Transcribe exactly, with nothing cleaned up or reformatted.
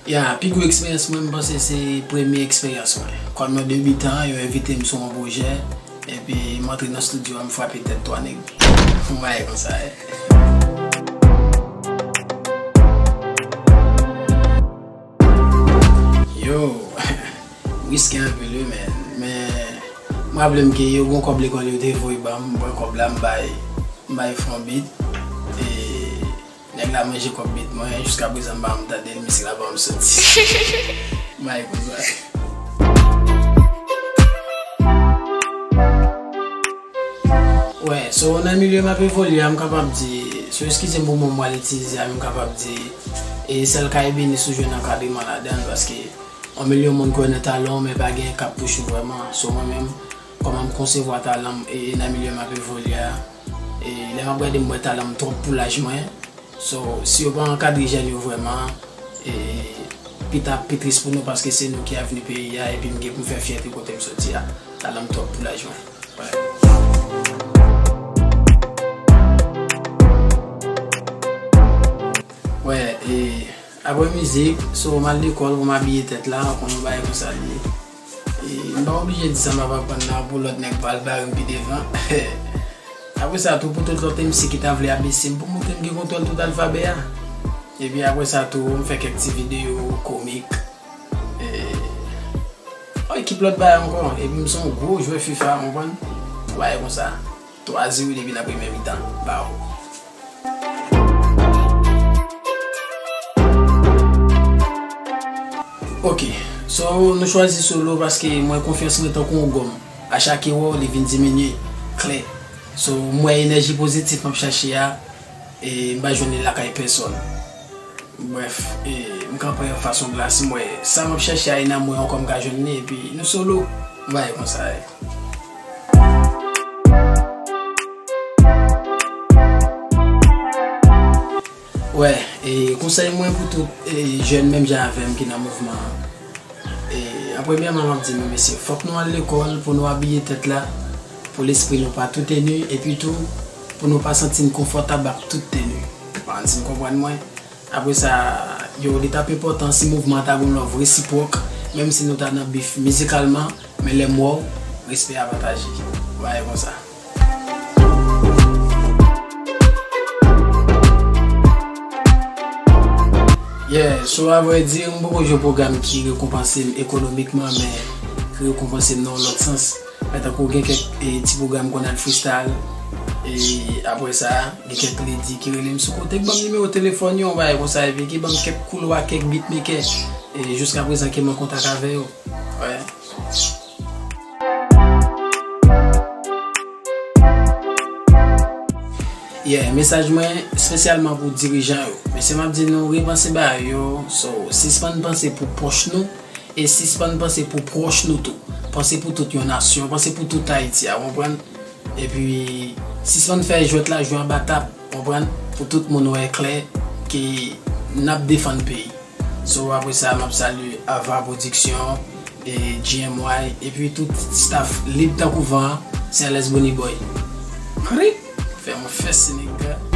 Ya, pi gwo eksperyans mwen, m panse se premye eksperyans mwen. Kòm yon debitan, yo envite m sou yon pwojè, epi m antre nan estidyo a, m frape tèt twa nèg. Yon bagay konsa, eh. Yo, riske anpil wi, men, men m raple m ke yo gon kòb lekòl yo te voye ban m, m pran kòb la, m bay, m bay Fon Beat. E nèg la manje kòb beat mwen, jiska prezan m pa janm tande l, mizik la pa janm soti. Bay konsa. Wè, so nan milye m ap evolye a, m kapab di, so eskize m pou mo m pral itilize a, men m kapab di, e sèl ka ebeni si w jwenn ankadreman ladan l, paske yon milyon moun kwè nan talan w, men pa gen k ap pouch ou vrèman. So mwen menm, kòman m konsevwa talan m, e nan milye m ap evolye a, e lè m ap gade m wè talan m twòp pou laj mwen. So, si yo pa ankadre jèn yo vrèman, e, pita ap pi tris pou nou, paske se nou ki avni peyi a, epi m gen pou m fè fyète kote m soti a. Talan m twòp pou laj mwen. Wè. Wè, e, apre mizik, so, m al lekòl pou m abiye tèt la, ou konn yon bagay konsa l ye. E, m pa oblije di sa m ap aprann nan pou lòt nèg pa al bare m pi devan. Apre sa tou, pou tout lòt M C ki ta vle abese m, pou montre m gen kontwòl tout alfabè a. Epi apre sa tou, m fè kèk ti videyo komik. E, yon ekip lòt bagay ankò. Epi m se yon gwo jwè FIFA, w konprann? Yon bagay konsa. Twa zewo depi nan premye mitan. Baw. Ok. So, nou chwazi Solo paske m wè konfyans mwen tankou yon gòm. A chak ewò, li vin diminye. Klè. So, m wè enèji pozitif m ap chache a, e m pa jwenn li lakay pèsòn. Brèf, e, m kanpe yon fason glas, m wè sa m ap chache a, e nan mwen ankò m ka jwenn li, epi nou Solo. M bay konsa, e. Wè, e, konsèy mwen pou tout, e, jèn menm jan avè m ki nan mouvman an. E, an premyèman, m ap di nou, mesye, fòk nou al lekòl pou nou abiye tèt la, pou lespri nou pa tou teni, epi tou, pou nou pa santi n konfòtab ak tout teni. Mwen, si n konprann mwen. Apre sa, yo, li t ap enpòtan si mouvman an ta gon love resipwòk, menm si nou ta nan bif mizikalman, men lè m wè w, respè a pataje. Bagay konsa. Yeah, so, a vrè di, m poko jwe pwogram ki rekonpanse m ekonomikman, men ki rekonpanse m nan yon lòt sans. Men tankou gen kèk, e, ti pwogram konn al freestyle, e, apre sa, gen kèk lady ki rele m sou kote, ki ban m nimewo telefòn yo, yon bagay konsa, epi ki ban m kèk koulwa, kèk beatmaker, e, jiska prezan ke m an kontak avè yo. Wè. Yeah, mesaj mwen espesyalman pou dirijan yo. Mesye, m ap di nou, repanse bagay yo. So, sispann panse pou pòch nou e sispann panse pou pwòch nou tou. Panse pou tout yon nasyon, panse pou tout Ayiti a, w konprann? Epi, sispann fè jwèt la jwe anba tab, w konprann? Pou tout moun wè klè ke n ap defann peyi. So, apre sa, m ap salye Ava Production, e G M Y, epi tout staff Lib Tankou Van an, se L S Bonny Boy. Krik! Fè yon fès, se nèg la.